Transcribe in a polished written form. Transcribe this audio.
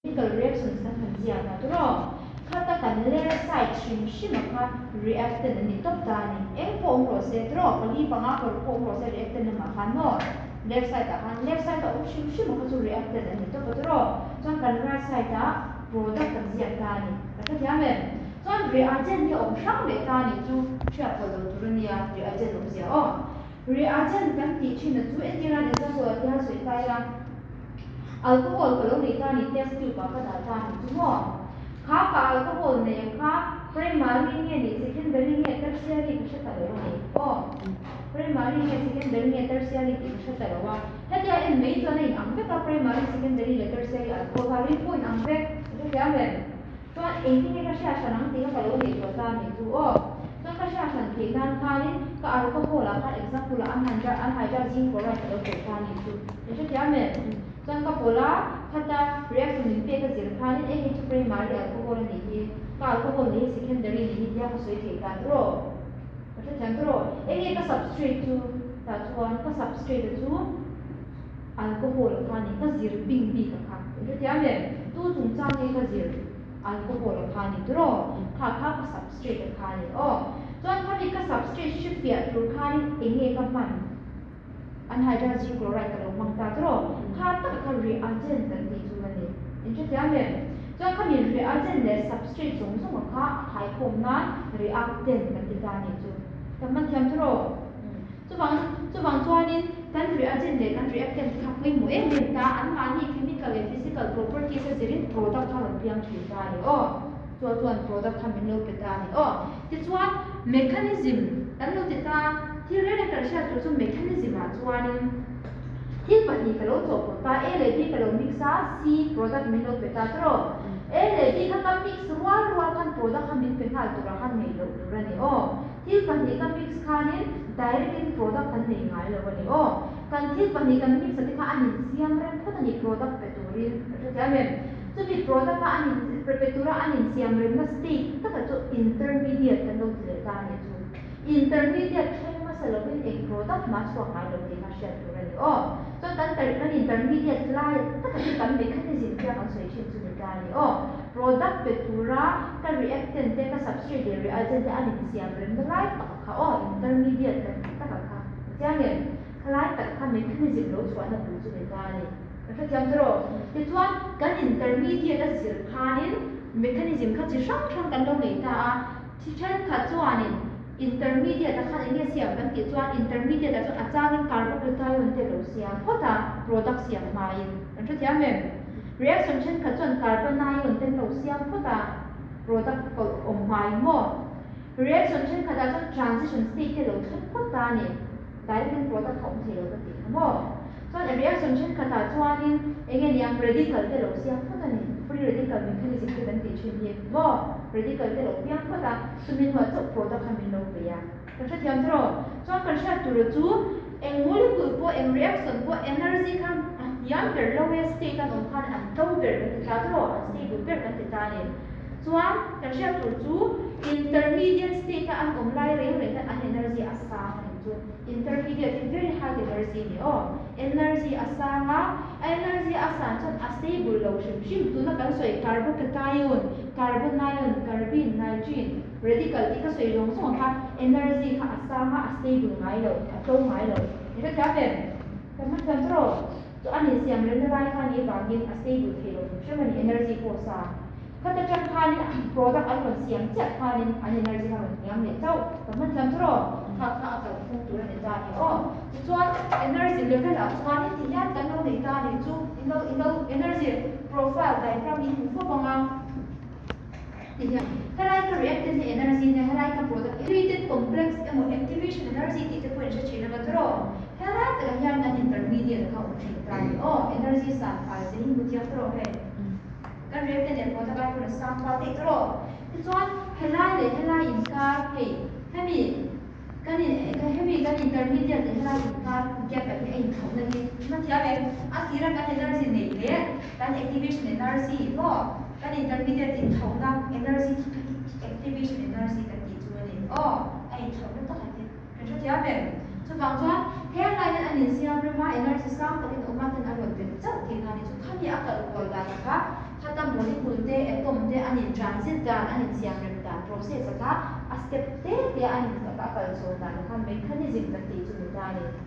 Chemical reactions kan han ziak a tawrh. Khata kan left side hrim hrim ah kha reactant an ni tawp ta a ni. Eng pawh awm rawh se tawrh, pali panga paruk pawh awm rawh se reactant lamah khan maw left side ah khan left side a awm hrim hrim ah kha chu reactant an ni tawp a tawrh. Chuan kan right side ah product kan ziak ta a ni. Ka hrethiam em? Chuan reagent hi a awm hrang leh ta a nih chu hriat pawlh lo tur a nia reagent awmzia aw. Reagent kan tih thin a chu entirna example ah hian sawi ta ila. Alcohol ka lo nei ta ni test tube ah ka dah ta ni chu maw? Kha ka alcohol nei ang kha primary nge ni secondary nge tertiary ka hre ta lo a ni aw. Primary nge secondary nge tertiary tih ka hre ta lo a. Hetia en mai chuan a in ang vek a primary, secondary leh tertiary alcohol kha rin pawh in ang vek ka hrethiam em? Chuan engtin nge ka hriat hran ang tih kha ka lo nei tawh ta ni chu aw. Chuan ka hriat hran theih nan khanin ka alcohol ah khan example ah anhydrous zinc chloride ka lo pawlh ta ni chu. Ka hrethiam em? Chuan ka pawlh a, khata reaction min pek a zir khanin eng hi chu primary alcohol a nih hi, ka alcohol nei hi secondary nih hi tia ka sawi theih ta tawh. Ka hrethiam tawh. Eng nge ka substrate chu? Tah chuan ka substrate a chu alcohol kha a ni, ka zir bing bik a kha. Ka hrethiam em? Tu chungchang nge ka zir alcohol a kha a ni tawh. Kha kha ka substrate a kha a ni aw. Chuan khami ka substrate hrefiah tur khanin eng nge ka hman? Anhydrous zinc chloride ka lo hmang ta tawh. Kha tak kha reagent kan tih chu a ni. In hrethiam em? Chuan khami reagent leh substrate zawng zawng a kha a khaikhawm nan reactant kan ti ta a nih chu. Ka hman thiam tawh. Chuvang chuvang chuanin kan reagent leh kan reactant te kha pawimawh em em ta, anmahni chemical leh physical properties a zirin product kha rawn piang thin ta a ni aw. Chuan chuan product kha min lo pe ta a ni aw. Tichuan mechanism kan lo ti ta, thil reng reng kan hriat tur chu mechanism ah chuanin thil pahnih ka lo chawhpawlh ta, A leh B ka lo mix a, C product min lo pe ta tawh. A leh B kha ka mix rual rual khan product kha min pe nghal turah khan nei loh tur a ni aw. Thil pahnih ka mix khanin direct in product kan nei ngai lo a ni aw. Kan thil pahnih kan mix a te kha an insiam rem phawt a ni product pe turin ka hrethiam em. Chumi product a an in pe tura an insiam remna state takah chu intermediate kan lo ti leh ta a nih chu. Intermediate thleng hmasa lovin eng product mah chhuak ngai lo tih kha hriat tur a ni aw. Chuan kan kan intermediate lai takah chu kan mechanism tia kan sawi thin chu ni ta a ni aw. Product pe tura ka reactant te ka substrate leh reagent te an insiam remna lai takah kha aw intermediate kan tih takah kha a chiang em? Khalai tak kha mechanism lo chhuahna bul chu ni ta a ni. Ka hrethiam ta rawh. Tichuan, kan intermediate a zir khanin mechanism kha chi hrang hrang kan lo nei ta a. Chi thenkhat chuanin intermediate ah khan eng nge siam kan tih chuan intermediate ah chuan a changin carbocation te lo siam phawt a, product siam hmain. Kan hrethiam em? Reaction thenkhat chuan carbanion te an lo siam phawt a, product pawlh awm hmain maw? Reaction thenkhat ah chuan transition state te lo thleng phawt ta a ni. Direct in product kha awm thei lo ka tih kha maw? Chuan a reaction thenkhatah chuanin eng nge niang radical te lo siam phawt a ni. Free radical mechanism te kan tih thin hi maw? Radical te lo piang phawt a, chumi hnuah chauh product kha min lo pe a. Ka hrethiam tawh rawh. Chuan kan hriat tur chu eng molecule pawh eng reaction pawh energy kha a hniam ber lowest state an awm khan an to ber kan ti ta tawh rawh, an stable ber kan ti ta a ni. Chuan kan hriat tur chu intermediate state a an awm lai reng reng hian an energy a sang a nih chu. Intermediate hi very high energy a ni aw. Energy a sang a, a energy a san chuan a stable lo hrim hrim. Tuna kan sawi carbocation, carbonion, carbene, nitrene, radical tih ka sawi zawng zawng kha energy kha a sang a, a stable ngai lo, a to ngai lo. I hrethiam em? Ka hmathiam tawh. Chu a insiam remna lai kha ni vangin a stable thei lo hrim hrim a ni, energy pawh sa. Khata tang khanin product an rawn siam chiah khanin an energy kha rawn hniam leh chauh. Ka hman thiam chu rawh, kha kha a kalh phung tur a ni ta a ni aw. Tichuan energy level ah chuanin ti hian kan lo nei ta a nih chu, in lo in lo energy profile diagram in hmu fawp ang a. Ti hian helai ka reactant hi energy nia helai ka product hi treated complex emaw activation energy tih te pawh in hre thin anga tawrh. Helai takah hian kan intermediate kha awm thin ta a ni aw, energy san fai zia hi hmu thiam tawrh hei. Kan reactant leh product ai pawn a sang fal theih tawrh. Tichuan helai leh helai inkar hei hemi kan in hemi kan intermediate leh helai inkar gap ah hian a inthlauhna hi hmathiam em? A tira kan energy neih leh kan activation energy maw kan intermediate inthlauhna energy activation energy kan tih chu a ni aw a inthlauhna takah hian kan hrethiam em? Chuvang chuan helai hian an insiam rem a energy sang takin awm a ten a rawn bet chauh tihna a ni chu khami a kalkual dan kha khata. transit dan, an insiam rem dan process a kha a step te te a an a kal chhawn dan kha mechanism kan tih chu ni ta a ni.